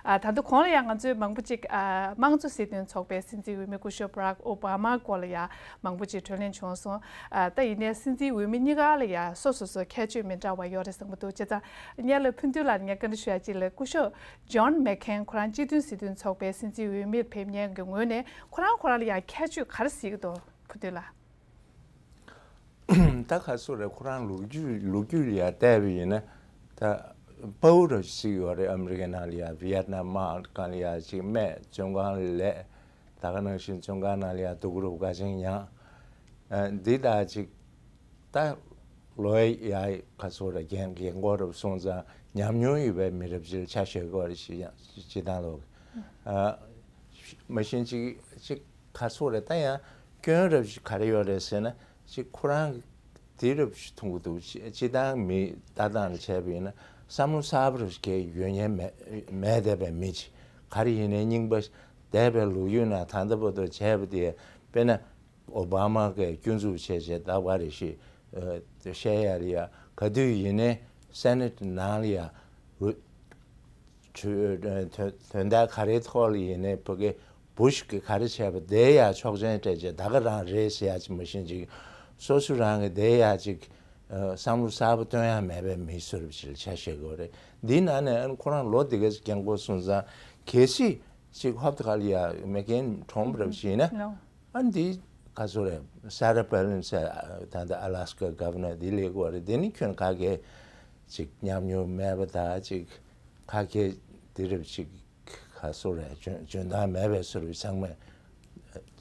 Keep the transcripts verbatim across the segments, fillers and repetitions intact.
ཨ། ད་ལྟ་གོང་ལ་ཡང་ང་ཚོས་མང་པོ་ཅིག་ཨ། དམངས་གཙོ་སྲིད་དོན་ཚོགས་པའི་སྲིད་འཛིན་འོས་མི་སྐུ་ཞབས་Barack Obama་སྐོར་ལ་ཡང་མང་པོ་ཅིག་གྲོས་གླེང་བྱུང་སོང་། ཨ། ད་ཡིན་ནའི་སྲིད་འཛིན་འོས་མི་གཉིས་ཀ་ལ་ཡང་སོ་སོ་སོ་ཁྱད་ཆོས་མི་འདྲ་བ་ཡོད་རེད་བསམ་གྱི་འདུག་བྱས་ཙང་སྔོན་ལ་ཕུན་དུན་ལགས་ངས་བཀའ་འདྲི་ཞུ་ཡ་གཅིག་ལ། སྐུ་ཞབས་John McCain་ཁོ་རང་སྤྱི་མཐུན་སྲིད་དོན་ཚོགས་པའི་སྲིད་འཛིན་འོས་མིར་ཕེབས་མཁན་གྱི་ངོས་ནས་ཁོ་རང་ཁོ་རང་ལ་ཡང་ཁྱད་ཆོས་ག་རེ་གཟིགས་ཀྱི་འདུག་ཕུན་དུན་ལགས། ད་ག་ཚོད་རེད། ཁོ་རང་ལོ་རྒྱུས་ལོ་རྒྱུས་ལ་ཡ་བལྟས་པ་ཡིན་ན་ད་དཔའ་བོ་ར་ཞིག་ཡོད་རེད། ཨ་མི་རི་ཀའི་ནང་ལ་ཡ་ཝི་ཡེད་ནམ་དམག་སྒང་ལ་ཡ་ཅིག་རྨས། བཙོན་ཁང་ལ་ལས། ད་ག་ནང་བཞིན་བཙོན་ཁང་ནང་ལ་ཡ་སྡུག་རུས་དགའ་ཆེན་མྱངས། ཨ། འདི་ད་ཅིག་ད་ལོ་ཡ་ག་ཚོད་རེད། རྒན་རྒན་གོག་རབས་སོང་ཙང་ཉམས་མྱོང་ཡོད་པའི་མི་རབས་ཅིག་ལ་ཆ་བཞག་དགོས་རེད། ཞི་ཡང་སྤྱི་བཏང་ལོག་ཨ། མ་གཞི་ཅིག་ཅིག་ག་ཚོད་རེད། ད་ཡང་སྐྱོན་རབས་ཤིག་ག་རེ་ཡོད་རེད་ཟེར་ན། ཅིག་ཁོ་རང་གི་དེ་རབས་ཤིག་མཐོང་གི་འདུག་སྤྱི་བཏང་མི་ལྟ་སྟངས་ལ་བྱས་པ་ཡིན་ན་བསམ་བློ་གསར་པ་རབས་ཤིག་གའི་ཡོད་མཁན་མེད་མེད་བསྡད་པའི་མི་ཅིག་ག་རེ་ཡིན་ནའི་རྙིང་པ་འདས་པའི་ལོ་རྒྱུས་ནང་ད་ལྟ་བར་དུ་བྱས་པ་དེ། དཔེར་ན་ཨོ་བྷ་མ་གིས་སྐྱོན་འཛུགས་བྱས་བྱས་ད་བར་རེ་ཞིག་ཨ། བཤད་ཡ་ལ་ཡ་ག་དུས་ཡིན་ནའི་སེ་ནེ་ཊི་ནང་ལ་ཡ་འོས། དོན་དག་ག་རེའི་ཐོག་ལ་ཡིན་ནའི་ཕ་གི་བུ་ཤི་གིས་ག་རེ་བྱས་པ་དེ་ཡ་ཆོག་མཆན་སྤྲད་བྱས་ད་ག་རང་རེད་ཟེར་ཡ་ཅིག་མ་གཞི་ཅིག་སོ་སོ་རང་གི་དེ་ཡ་ཅིག་ཨ། བསམ་བློ་གསར་པ་བཏོན་ཡ་མེད་པའི་མི་བཟོ་འདྲ་ཅིག་ལ་ཆ་བཞག་དགོས་རེད། འདིའི་ནང་ནས་ཨ་ནི་ཁོ་རང་ལོ་འདི་ག་ཅིག་རྒན་གོག་སོང་ཙང་གལ་སྲིད་ཅིག་ཧོབ་ཏེ་ག་ལ་ཡ་མེ་ཀེན་ཁྲོམ་རབས་ཤིག་ཡིན་ན། ཨ། འདི་ག་ཚོད་རེད། Sarah Palin་ཟེར་ད་ལྟ་Alaska Governor་འདི་སླེབས་ཀྱི་ཡོད་རེད། འདི་ནི་ཁྱོན་ག་གེ་ཅིག་ཉམས་མྱོང་མེད་པ་དང་ཅིག་ག་གེ་འདི་རབས་ཅིག་ག་ཚོད་རེད། འཇོན་འཇོན་ཐང་མེད་པའི་བཟོ་འདྲ་ཚང་མས་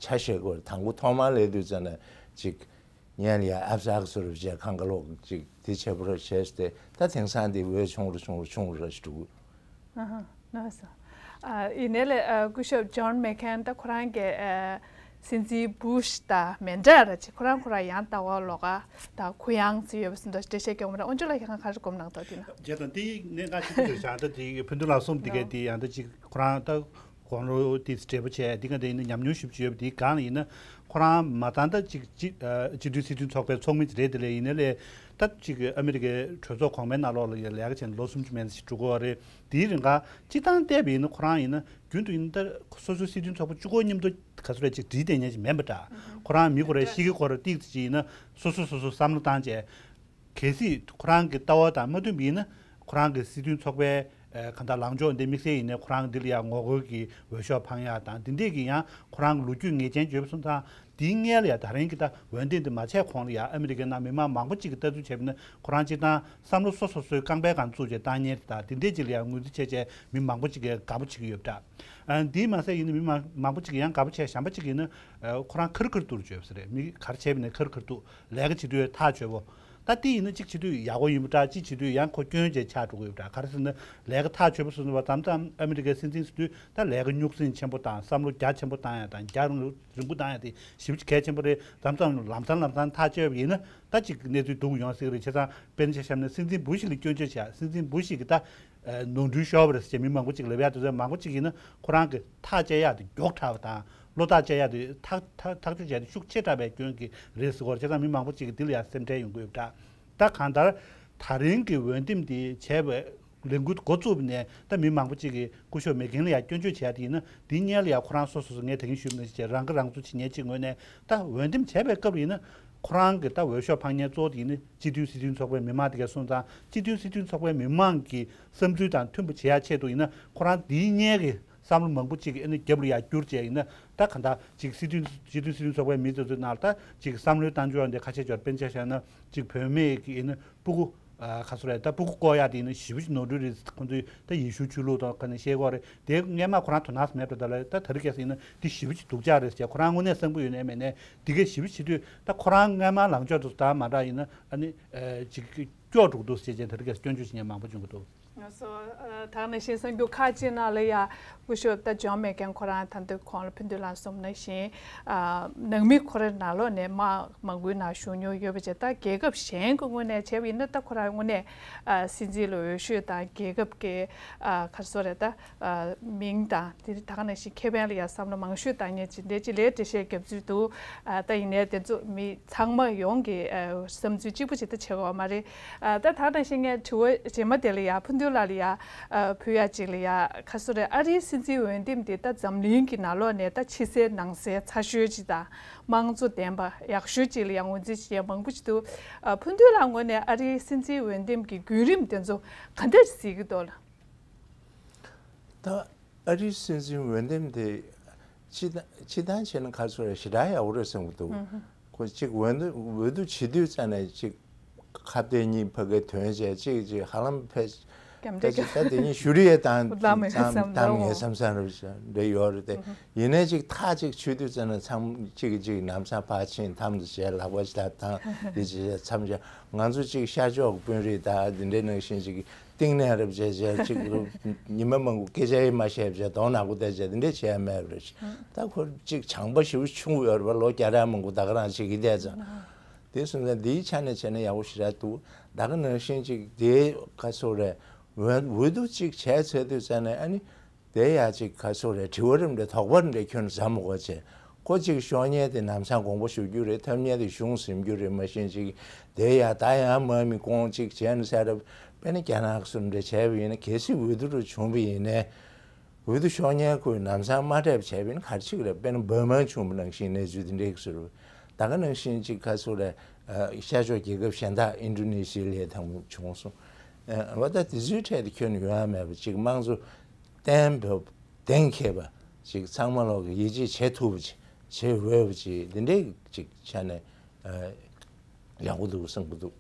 ཆ་བཞག་གི་ཡོད་རེད། དང་པོ་ཐོག་མར་སླེབས་དུས་ཙམ་ནས་ཅིག་སྔོན་ལ་ཡ་ཨབ་སག་བཟོ་འདྲ་བྱས་ཁང་ག་ལོག་ཅིག་དེ་བྱས་པ་རེད་བྱས་ཏེ། ད་དེང་སང་འདི་འོས་ཆུང་རུ་ཆུང་རུ་ཆུང་རུ་ར་ཞིག་འགྲོ་གི། ཨ་ཧ། ལགས་སོ། ཨ། ཡིན་ནའི་ལས། ཨ། སྐུ་ཞབས་ཇོན་མེ་ཁེན་ད་ཁོ་རང་གི་ཨ། སྲིད་འཛིན་བུ་ཤི་དང་མི་འདྲ་ར་ཅིག་ཁོ་རང་ཁོ་རང་ཡང་ལྟ་བ་ལོགས་ཀ་དང་གུ་ཡངས་ཅིག་ཡོད་པ་བཟོ་འདྲ་འགྲེལ་བཤད་སྐྱོན་མ་རེད། དབང་ཕྱུག་ལགས་ཁྱེད་རང་ག་རེ་དགོངས་གནང་འདུག་དེ་ན། བྱས་ཙང་དེ་ནས་ང་ཞིག་ཅིག་བྱ་ད་དེ་ཕུན་དུ་ལ་གསུམ་དེ་གས་དེ་ཡང་ད་ཅིག་ཁོ་རང་ད་དགུང་ལོ་དེ་བགྲེས་པོ་བྱས་འདི་ག་དེ་ཡིན་ན་ཉམས་མྱོང་ཞེ་པོ་ཅིག་ཡོད་པ་དེའི་སྒང་ལ་ཡིན་ན། ཁོ་རང་མ་མཐའ་ད་ཅིག་སྤྱི་ཨ། སྤྱི་མཐུན་སྲིད་དོན་ཚོགས་པའི་ཚོགས་མི་ཅིག་རེད། དེ་ལས་ཡིན་ནའི་ལས་ད་ཅིག་ཨ་མི་རི་ཀའི་གྲོས་ཚོགས་གོང་མའི་ནང་ལོགས་ལ་ཡ་ལས་ཀ་བྱས་ནས་ལོ་སུམ་ཅུ་མན་ཙམ་ཞིག་འགྲོ་གི་ཡོད་རེད། དེའི་རིང་ག་སྤྱིར་བཏང་བལྟས་པ་ཡིན་ན་ཁོ་རང་ཡིན་ན་རྒྱུན་དུ་ཡིན་ན་ད་སོ་སོའི་སྲིད་དོན་ཚོགས་པ་གཅིག་པོ་མཉམ་དུ་ག་ཚོད་རེད་ཅིག་བསྒྲིལ་བསྡད་མཁན་ཅིག་མིན་པ་འདྲ། ཁོ་རང་མི་ཁོ་རང་ཤི་གི་ཁོ་རང་ཏིག་ཙམ་ཅིག་ཡིན་ན་སོ་སོ་སོ་སོ་བསམ་བློ་བཏང་བྱས། གལ་སྲིད་ཁོ་རང་གི་ལྟ་བ་དང་མ་མཐུན་པ་ཡིན་ན་ཁོ་རང་གི་སྲིད་དོན་ཚོགས་པའི་ཨ། གང་ལྟར་ལངས་ཕྱོགས་འདི་དམིགས་བསལ་ཡིན་ནའི་ཁོ་རང་འདི་ལ་ཡང་ངོ་རྒོལ་གྱི་འོས་ཤོག་འཕང་ཡག་དང་འདི་འདྲས་ཀྱི་ཡང་ཁོ་རང་གི་ལོ་རྒྱུས་ངེས་ཅན་བརྗོད་པ་སོང་ཙང་། དེའི་སྔོན་ལ་ཡང་ད་རིང་གི་ད་འོས་འདེམས་འདི་མ་བྱས་གོང་ལ་ཡང་ཨ་མི་རི་ཀའི་ནང་མི་མང་མང་པོ་ཅིག་གིས་ལྟ་ཚུལ་བྱས་པ་ཡིན་ན་ཁོ་རང་སྤྱིར་བཏང་བསམ་བློ་སོ་སོ་སོའི་རྐང་པའི་སྒང་བཙུགས་བྱས་བཏང་མཁན་དེ་དང་དེ་འདྲས་ཅིག་ལ་ཡང་ངོས་འཛིན་བྱས་བྱས་མི་མང་པོ་ཅིག་གིས་དགའ་པོ་བྱེད་ཀྱི་ཡོད་པ་འདྲ། ཨ། འདིའི་མ་ཟད་ཡིན་ན་མི་མང་མང་པོ་ཅིག་གིས་ཡང་དགའ་པོ་བྱས། གཞན་པ་ཅིག་ཡིན་ན་ཨ། ཁོ་རང་ཁེར་ཁེར་ཏུ་བརྗོད་པ་ཟེར་རེད། མི་ག་རེ་བྱས་པ་ཡིན་ན་ཁེར་ཁེར་ཏུ་ལས་ཀ་བྱེད་དུས་ཐག་ཆོད་པོ། ད་དེ་ཡིན་ན་གཅིག་བྱེད་དུས་ཡག་པོ་ཡིན་པ་འདྲ། གཅིག་བྱེད་དུས་ཡང་ཁོ་སྐྱོན་ཅིག་ཆགས་འགྲོ་གི་ཡོད་པ་འདྲ། ག་རེ་ཟེར་ན་ལས་ཀ་ཐག་ཆོད་པོ་བཟོས་ནས་བ་མཚམས་མཚམས་ཨ་མི་རི་ཀའི་སྲིད་འཛིན་ཟེར་དུས་ད་ལས་ཀ་རྙོག་ཟིང་ཆེན་པོ་དང་བསམ་བློ་རྒྱ་ཆེན་པོ་བཏང་ཡ་དང་རྒྱ་རིང་རིང་པོ་བཏང་ཡ་དེ་ཞེ་པོ་ཅིག་གལ་ཆེན་པོ་རེད། མཚམས་མཚམས་ལམ་སང་ལམ་སང་ཐག་ཆོད་པ་ཡིན་ན་ད་ཅིག་གནས་ཚུལ་སྡུག་ཡོང་སྲིད་རེད། བྱས་ཙང་དཔེར་ན་ཆ་བཞག་ན་སྲིད་འཛིན་བུ་ཤི་ལ་སྐྱོན་བརྗོད་བྱས། སྲིད་འཛིན་བུ་ཤི་གི་ད་ནོར་འཁྲུལ་ཤོར་བ་རེད་ཟེར་མི་མང་པོ་ཅིག་ལབ་ཡ་དེ་ཚོ་མང་པོ་ཅིག་ཡིན་ན་ཁོ་རང་གི་ཐག་བཅད་ཡ་དེ་མགྱོགས་དྲགས་པ་དང་བློ་ཐག་བཅད་ཡ་དེ་ཐག་ཐག་ཐག་གཅོད་བྱས་ཏེ་ཤུགས་ཆེ་དྲགས་པའི་སྐྱོན་གྱིས་རེད་ཟེར་གོ། བྱས་ཙང་མི་མང་པོ་ཅིག་གིས་འདི་ལ་ཡང་སེམས་ཁྲལ་ཡོང་གི་ཡོད་པ་འདྲ། ད་གང་ལྟར་ད་རིང་གི་འོས་འདེམས་འདི་བྱས་པའི་ལས་འགུལ་འགོ་བཙུགས་པ་ནས་ད་མི་མང་པོ་ཅིག་གིས་སྐུ་ཞབས་མེ་ཀེན་ལ་ཡང་སྐྱོན་བརྗོད་བྱས་ཏེ་ཡིན་ན་འདིའི་སྔོན་ལ་ཡང་ཁོ་རང་སོ་སོ་སོ་ངས་ད་གིན་ཞུས་པ་ནང་བཞིན་བྱས་རང་ཁ་རང་གསོ་བྱེད་མཁན་ཅིག་ངོས་ནས་ད་འོས་འདེམས་བྱས་པའི་སྐབས་ལ་ཡིན་ན་ཁོ་རང་གི་ད་འོས་ཤོག་འཕང་མཁན་གཙོ་བོ་དེ་ཡིན་ན་སྤྱི་མཐུན་སྲིད་དོན་ཚོགས་པའི་མི་མང་དེ་གས་སོང་ཙང་། སྤྱི་མཐུན་སྲིད་དོན་ཚོགས་པའི་མི་མང་གི་བསམ་ཚུལ་དང་མཐུན་པ་བྱེད་ཡ་ཆེད་དུ་ཡིན་ན་ཁོ་རང་འདིའི་སྔོན་གྱི་བསམ་བློ་མང་པོ་ཅིག་ཨ་ནི་རྒྱབ་ལ་ཡར་བསྐྱུར་བྱས་ཡིན་ན། ད་ག་འདྲ་ཅིག་སྲིད་དོན་སྤྱི་མཐུན་སྲིད་དོན་ཚོགས་པའི་མི་དེ་ཚོའི་ནང་ལ་ད་ཅིག་བསམ་བློའི་བཏང་ཕྱོགས་འདི་ཁ་ཤས་ཅིག་དཔེར་ན་ཆ་བཞག་ན་ཅིག་བུད་མེད་ཀྱི་ཨ་ནི་སྤུ་གུ་ཨ་ག་ཚོད་རེད། ད་སྤུ་གུ་བཀོག་ཡག་དེ་ཡིན་ན་ཞེ་པོ་ཅིག་ནོར་འཁྲུལ་རེད། ཁོང་ཚོས་ད་ཡེ་ཤུའི་ཆོས་ལུགས་དང་ག་ནས་བཤད་ཀྱི་ཡོད་རེད། དེ་སྔོན་མ་ཁོ་རང་དོ་སྣང་མེད་པ་འདྲ་ལ་ད་དེ་རིང་ཁ་སང་ཡིན་ན་འདི་ཞེ་པོ་ཅིག་སྡུག་ཅག་རེད་ཟེར། ཁོ་རང་དངོས་གནས་བསམ་གྱི་ཡོད་ནའི་མེད་ནའི་འདི་གས་ཞེ་པོ་བྱེད་དུས་ད་ཁོ་རང་སྔོན་མ་ལངས་ཕྱོགས་དེ་ཚོ་དང་མ་འདྲ་ཡིན་ན་ཨ་ནི་ཨ་ཅིག་སྐྱོ་འགྲོ་གི་འདུག་ཟེར་བྱས་དེ་རིང་ཁ་སང་སྐྱོན་བརྗོད་བྱེད་མཁན་མང་པོ་བྱུང་གི་འདུག་ང་ཚོ་ཨ་ད་ག་ནང་བཞིན་གསར་འགྱུར་ཁག་ཅིག་ནང་ལ་ཡང་སྐུ་ཞབས་ད་ཇོན་མེ་ཀེན་ཁོ་རང་ད་དུང་གོང་ལ་ཕུན་དུ་ལ་གསུངས་ནང་བཞིན་ཨ་ནང་མི་ཁོ་རའི་ནང་ལོགས་ནས་དམག་མང་པོའི་ནང་ཞུགས་མྱོང་ཡོད་པ་བྱས། ད་རྒྱལ་ཁབ་གཞན་གྱི་ངོས་ནས་བྱས་པ་ཡིན་ན་ད་ཁོ་རང་དངོས་གནས་ཨ་སྲིད་འཛིན་ལ་འོས་ཤོག་དང་རྒྱལ་ཁབ་ཀྱི་ཨ་ག་རེ་ཟེར་དགོས་རེད། ད་ཨ་མིང་དང་དེ་ད་ག་ནང་བཞིན་ཁེ་ཕན་ལ་ཡང་བསམ་བློ་མང་ཤོས་བཏང་མཁན་ཅིག་འདྲ་ཅིག་ལ་འགྲེལ་བཤད་རྒྱབ་ཚུལ་འདུག་ཨ་ད་ཡིན་ནའི་དེ་ཚོ་མི་ཚང་མ་ཡོངས་ཀྱི་ཨ་བསམ་ཚུལ་གཅིག་པ་ཅིག་ད་བྱེད་དགོས་མ་རེད། ཨ་ད་ད་ག་ནང་བཞིན་ངས་དྲི་བ་རྗེས་མ་དེ་ལ་ཡང་ཕུན་དུ་ལ་ལ་ཡ་ཕུལ་ཡ་ཅིག་ལ་ཡ་ཁ་སོ་རེ། ཨ་རིའི་སྲིད་འཛིན་འོས་འདེམས་དེ་ད་འཛམ་གླིང་གི་ནང་ལོགས་ནས་ད་ཕྱི་གསལ་ནང་གསལ་ཚ་ཤོས་ཅིག་དང་། དམངས་གཙོ་ལྡན་པ་ཡག་ཤོས་ཅིག་ལ་ཡ་ངོས་འཛིན་བྱེད་མཁན་མང་པོ་ཅིག་འདུག་ཨ། ཕུན་དུས་ལགས་ངོས་ནས་ཨ་རིའི་སྲིད་འཛིན་འོས་འདེམས་ཀྱི་བརྒྱུད་རིམ་དེ་ཚོ་ག་འདྲ་གཟིགས་ཀྱི་འདུག་ལགས། ད་ཨ་རིའི་སྲིད་འཛིན་འོས་འདེམས་དེ་སྤྱི་སྤྱི་བཏང་བྱས་ན་ཁ་སོ་རེ་ཞེ་དྲག་ཡག་པོ་རེད་བསམ་གྱི་འདུག་ཁོ་གཅིག་འོས་བསྡུ་འོས་བསྡུ་བྱེད་དུས་ཙམ་ནས་གཅིག་ཁ་གཏད་གཉིས་ཕ་གིར་ཐོན་བྱས། གཅིག་གཅིག་ཧ་ལམ་ཕལ་ཕལ་ཆེར་ད་དེ་གཉིས་ཞུ་རེ་ཡས་བཏང་བཏང་ངས་བསམ་བསམ་རེ་བྱས་འདྲ་ཡོད་རེད་དེ། ཡིན་ནའི་གཅིག་ཐག་གཅིག་ཆོད་དུས་ཙམ་ནས་ཚང་གཅིག་གིས་གཅིག་ལམ་སང་ཕར་ཕྱིན། ཐམ་དུ་བྱས་ལག་པ་ཞིག་ལ་བཏང་། དེ་བྱས་མཚམས་བཞག་ང་ཚོ་གཅིག་ཤར་ཕྱོགས་ཀྱི་དཔོན་རིགས་དང་དེ་འདྲའི་ནང་བཞིན་གཅིག་གཏིང་ནས་རེ་བྱས་བྱས་གཅིག་ཉི་མ་མང་པོ་སྐད་ཆ་ཡང་མ་བཤད་བྱས་གདོང་ནག་པོ་བལྟས་བྱས་དེ་འདྲས་བྱས་མེད་པ་རེད། ད་ཁོ་གཅིག་བྱམས་པ་ཞེ་པོ་ཆུང་ཡོད་རེད་པ། ལོ་བརྒྱ་ཕྲག་མང་པོ་ད་ག་རང་བྱེད་ཀྱི་བསྡད་ཙང་། དེ་སོང་ཙང་འདིའི་ཆ་ནས་བྱས་ན་ཡག་པོ་ཞེ་དྲག་འདུག་ད་ག་ནང་བཞིན་གཅིག་དེའི་ཁ་སོ་རེ་འོས་འོས་བསྡུ་གཅིག་བྱས་ཚར་དུས་ཙམ་ནས་ཨ་ནི། དེ་ཡང་ཅིག་ག་ཚོད་རེད། དྲི་བ་རེ་འདྲ་དོགས་པ་རེ་འདྲ་ཁྱོན་ནས་ཟ་མི་དགོས་བྱས། ཁོ་གཅིག་ཤོར་མཁན་དེ་ལམ་སང་དགོངས་པ་ཞུ་རྒྱུ་རེད། འཐབ་མཁན་དེ་གཞུང་ཟིན་རྒྱུ་རེད། མ་གཞི་གཅིག་དེ་ཡང་ད་ཡང་མ་མི་དགོངས་གཅིག་བྱས་ནས་ཟེར་རབས། དཔེར་ན་རྒྱ་ནག་སུ་འདྲ་བྱས་པ་ཡིན་ན། གལ་སྲིད་འོས་བསྡུ་རུ་བྱུང་བ་ཡིན་ནའི། འོས་བསྡུ་ཤོར་མཁན་ཁོས་ལམ་སང་མ་འགྲིག་པ་བྱས་པ་ཡིན་ན་ག་རེ་བྱེད་ཀྱི་རེད། དཔེར་ན་འབར་མ་བྱུང་བ་ནང་བཞིན་གནས་ཚུལ་དེ་འདྲ་ཞིག་རེད། ད་ག་ནང་བཞིན་གཅིག་ག་ཚོད་རེད། ཤར་ཕྱོགས་རྒྱལ་ཁབ་གཞན་དག་ཨིན་ཌོ་ནེ་ཤི་ཡ་ལ་དང་པོ་བྱུང་སོང་། འོ་ད་དེ་ཚོའི་གྲས་དེ་ཁྱོན་ནས་ཡོང་ཡ་མེད་པ་ཅིག་དམངས་གཙོ་གཏན་འབེབས་གཏན་འཁེལ་བ་ཅིག་ཚང་མ་ལོག་གི་ཡིད་ཆེས་བྱེད་ཐུབ་པ་ཅིག་བྱེད་འོས་པ་ཅིག་འདི་འདྲའི་ཅིག་ཆ་ནས་ཡག་པོ་འདུག་བསམ་གྱི་འདུག་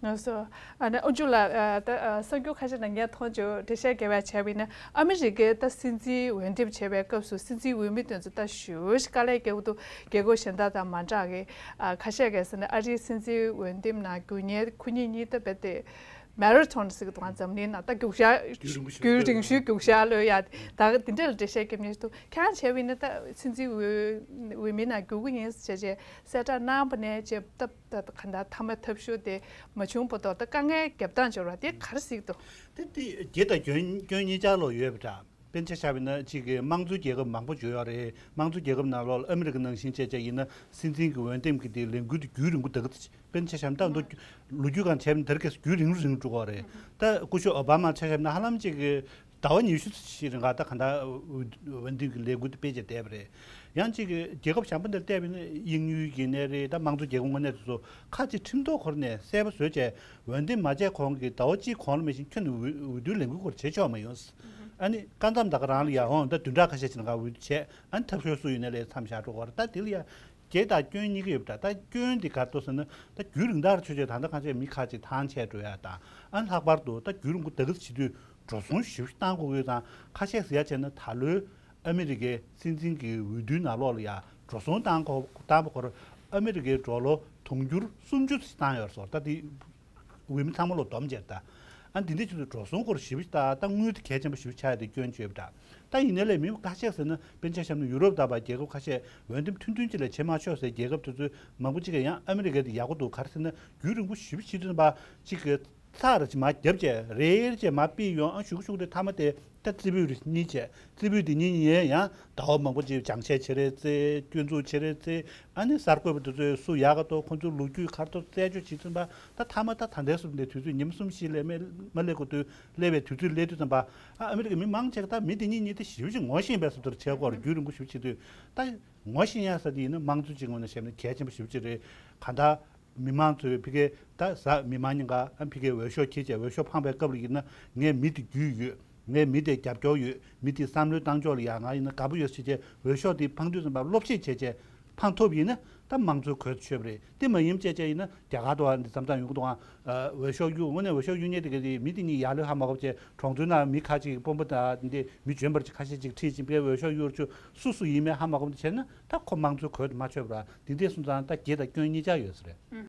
ང་ཚོ་ཨ་ནི་ཨུ་ཇུ་ལགས། ཨ་ད་ཨ་གསར་འགྱུར་ཁ་ཤས་ནང་ངས་མཐོང་བྱུང་། འགྲེལ་བཤད་རྒྱབ་ཡ་བྱས་པ་ཡིན་ན། ཨ་མི་རི་ཀའི་ད་སྲིད་འཛིན་འོས་འདེམས་བྱེད་པའི་སྐབས་སུ་སྲིད་འཛིན་འོས་མི་དེ་ཚོ་ད་ཞེ་པོ་ཞིག་དཀའ་ལས་རྒྱག་གི་འདུག་རྒྱལ་ཁབ་གཞན་དག་དང་མ་འདྲ་གི། ཨ་ཁ་ཤས་ཀྱིས་ཟེར་ན་ཨ་རིའི་སྲིད་འཛིན་འོས་འདེམས་ནང་འགྲོ་མཁན་ཁོ་གཉིས་གཉིས་ད་རྦད་དེ་མེ་ར་ཐོན་ཟེར་གི་འདུག་ང་འཛམ་གླིང་ནང་ད་རྒྱུག་ཤར། རྒྱུན་རིང་པོ་ཞིག་རྒྱུན་རིང་ཤོས་རྒྱུག་ཤར་ལོས་ཡ། ད་འདི་འདྲ་ལ་འགྲེལ་བཤད་རྒྱབ་མཁན་ཞིག་འདུག་ཁྱེད་རང་བྱས་པ་ཡིན་ན་ད་སྲིད་འཛིན་འོས་འོས་མི་ནང་འགྲོ་གི་ཡིན་ཟེར་བྱས་གསལ་བསྒྲགས་གནང་བ་ནས་བྱས་ད། ད་གང་ལྟར་མཐའ་མ་ཐབས་ཤོར་དེ་མ་བྱུང་བར་དུ་ད་དཀའ་ངལ་རྒྱབ་སྟངས་སྦྱོར་བ་དེ་ག་རེ་གཟིགས་འདུག་དེ་དེ་དགེ་དང་སྐྱོན་སྐྱོན་གཉིས་ཆར་ལོག་ཡོད་པ་འདྲ། དཔེར་ན་ཆ་བཞག་པ་ཡིན་ན་གཅིག་གི་དམངས་གཙོའི་རྒྱལ་ཁབ་མང་པོ་ཅིག་ཡོད་རེད། དམངས་གཙོའི་རྒྱལ་ཁབ་ནང་ལོགས་ལ་ཨ་མི་རི་ཀ་ནང་བཞིན་བྱས་བྱས་ཡིན་ན་སྲིད་འཛིན་གྱི་འོས་འདེམས་ཀྱི་དེ་ལས་འགུལ་དེ་རྒྱུན་རིང་པོ་འདུག་དཔེར་ན་ཆ་བཞག་ན་ད་མདོ་ལོ་རྒྱུས་སྒང་བྱས་པ་ཡིན་ན་དེ་རིང་ཁ་སང་རྒྱུན་རིང་རིང་འགྲོ་གི་རེད། ད་སྐུ་ཞབས་ཨོ་བྷ་མ་ཆ་བཞག་ན་ཧ་ལམ་གཅིག་གི་ཟླ་བ་ཉི་ཤུ་ཞིག་རིང་ག་ད་ག་ད་འོས་འདེམས་ཀྱི་ལས་འགུལ་དེ་སྤེལ་བྱས་བསྡད་པ་རེད། ཡང་གཅིག་གི་རྒྱལ་ཁབ་གཞན་པ་འདིར་བལྟས་པ་ཡིན་ན་དབྱིན་ཡུལ་ཡིན་ནའི་རེད། ད་དམངས་གཙོ་རྒྱལ་ཁབ་དངོས་གནས་དེ་ཚོ་ཁ་ཅིག་ཁྲིམས་ཐོག་འཁོར་ནས་གསལ་པོ་བཟོས་བྱས་འོས་འདེམས་མ་བྱས་གོང་གི་ཟླ་བ་གཅིག་གོང་ལ་མེད་བཞིན་ཁྱོན་ནས་འོས་འོས་བསྡུའི་ལས་འགུལ་སྐོར་བྱེད་ཆོག་མ་ཡོང་། ཨ་ནི་སྐབས་མཚམས་ད་ག་རང་ལ་ཡ་འོང་ད་བདུན་ཕྲག་ཁ་ཤས་ཅིག་ནང་ག་འོས་བསྡུ་བྱས། ཨ་ནི་ཐབས་ཤོར་སུ་ཡིན་ནའི་ལས་མཚམས་བཞག་འགྲོ་གི་རེད། ད་དེ་ལ་ཡ་དགེ་དང་སྐྱོན་གཉིས་ཀ་ཡོད་པ་འདྲ། ད་སྐྱོན་འདི་ག་རེ་འདུག་ཟེར་ན་ད་རྒྱུན་རིང་ཐག་ཆོད་བྱས་ད་ལྟ་གང་བྱས་མི་ཁ་ཅིག་ཐང་ཆད་འགྲོ་ཡ་དང་། ཨ་ནི་ལྷག་པར་དུ་ད་རྒྱུན་རིང་པོ་ད་ག་ཚོད་བྱེད་དུས་འགྲོ་སོང་ཞེ་པོ་ཅིག་བཏང་དགོས་ཀྱི་ཡོད་ཙང་། ཁ་ཤས་ཟེར་ཡ་བྱས་ན་ད་ལོའི་ཨ་མི་རི་ཀའི་སྲིད་འཛིན་གྱི་འོས་བསྡུའི་ནང་ལོགས་ལ་ཡ་འགྲོ་སོང་བཏང་གོ་བཏང་པ་ཁོ་ར་ཨ་མི་རི་ཀའི་ཌོ་ལར་དུང་ཕྱུར་སུམ་ཅུ་ཙམ་བཏང་ཡོད་རེད་ཟེར། ད་དེ་འོས་མི་ཚང་མ་ལ་བསྡོམས་བྱས་ད། ཨ་འདི་འདྲ་བྱེད་དུས་འགྲོ་སོང་སྐོར་ཞེ་པོ་ཅིག་ད་ད་དངུལ་དེ་གལ་ཆེན་པོ་ཞེ་པོ་ཆགས་ཡ་དེ་སྐྱོན་བརྗོད་པ་འདྲ། ད་ཡིན་ནའི་ལས་མི་ཁ་ཤས་ཟེར་ན་དཔེར་ན་ཆ་བཞག་ན་ཡུ་རོབ་ལྟ་བུ་རྒྱལ་ཁབ་ཁ་ཤས་འོས་འདེམས་ཐུང་ཐུང་ཅིག་ལས་བྱེད་མ་ཆོག་ཟེར་རྒྱལ་ཁབ་དེ་ཚོའི་མང་པོ་ཅིག་གིས་ཡང་ཨ་མི་རི་ཀ་དེ་ཡག་པོ་འདུག་ག་རེ་ཟེར་ན་རྒྱུན་རིང་པོ་ཞེ་པོ་ཅིག་བྱེད་དུས་ཙམ་པ་ཅིག་གི་ཚགས་རེ་ཅིག་མར་བརྒྱབ་བྱས་རེ་རེ་བྱས་མར་ཕུད་ཡོང་། ཨ་གཞུག་གུ་གཞུག་གུ་དེ་མཐའ་མ་དེ་ད་རྩེ་ཕུད་རེ་གཉིས་བྱས། རྩེ་ཕུད་དེ་གཉིས་གཉིས་ཡང་ཟླ་བ་མང་པོ་ཅིག་སྦྱང་བཤད་བྱེད་རེས་རྩེ། སྐྱོན་འཛུགས་བྱེད་རེས་རྩེ། ཨ་ནི་གསར་འགོད་པ་དེ་ཚོས་སུ་ཡག་ག་འདུག་ཁོང་ཚོའི་ལོ་རྒྱུས་ག་རེ་འདུག་རྩད་གཅོད་བྱེད་དུས་ཙམ་པ་ད་མཐའ་མ་ད་ད་ལྟའི་བཟོ་འདྲའི་དུས་ཚོད་ཉི་མ་གསུམ་བཞི་ལས་མེད་མ་སླེབས་གོ་དུས་སླེབས་པའི་དུས་ཚོད་སླེབས་དུས་ཙམ་པ། ཨ་ཨ་མི་རི་ཀའི་མི་མང་ཆེ་ག་ད་མི་དེ་གཉིས་གཉིས་དེ་ཞེ་པོ་ཅིག་ངོ་ཤེས་པའི་བཟོ་འདྲ་བྱས་སྐོར་རྒྱུན་རིང་པོ་ཞེ་པོ་བྱེད་དུས་ད་ངོ་ཤེས་ཡ་ས་དེ་ཡིན་ན་དམངས་གཙོ་ཅིག་ངོས་ནས་བཤད་ན་གལ་ཆེན་པོ་ཞེ་པོ་ཅིག་རེད། གང་ལྟར། མི་མང་ཚོས་ཕ་གིའི་ད་གཟའ་མིག་དམར་ཉིན་ཀ་ཨ་ཕ་གིའི་འོས་ཤོག་འཁྱེར་བྱས་འོས་ཤོག་འཕངས་པའི་སྐབས་ལ་ཡིན་ན་ངས་མི་དེ་རྒྱུས་ཡོད། ངས་མི་དེ་རྒྱབ་སྐྱོར་ཡོད། མི་དེའི་བསམ་བློའི་བཏང་ཕྱོགས་ལ་ཡང་ང་ཡིན་ན་དགའ་པོ་ཡོད་ཟེར་བྱས་འོས་ཤོག་དེ་འཕངས་དུས་ཙམ་པ་བློ་ཕྱིར་བྱས་བྱས་འཕངས་ཐུབ་ཡིན་ན་ད་དམངས་གཙོའི་གོ་ཆོད་པ་རེད། དེ་མ་ཡིན་བྱས་བྱས་ཡིན་ན་རྒྱ་གར་དུ་ཨ་འདི་མཚམས་མཚམས་ཡོང་གི་འདུག་ཨ། འོས་ཤོག་གཡུག་དངོས་གནས་འོས་ཤོག་གཡུག་མཁན་དེ་ག་དེ་མི་དེ་གཉིས་ཡར་ལོས་ཧ་མ་གོ་བྱས་གྲོང་ཚོའི་ནང་མི་ཁ་ཅིག་གིས་དཔོན་པོ་དང་འདི་མི་འཇོན་པ་ཅིག་ཁ་ཤས་ཅིག་ཁྲིད་ཕྱིན་པས་འོས་ཤོག་གཡུག་ཆོག་སུ་སུ་ཡིན་མིན་ཧ་མ་གོ་བ་འདི་བྱས་ན་ད་ཁོ་དམངས་གཙོའི་གོ་དེ་མ་ཆོད་པ་ར། འདི་འདྲས་སོང་ཙང་ད་དགེ་དང་སྐྱོན་གཉིས་ཆ་ཡོད་ས་རེད།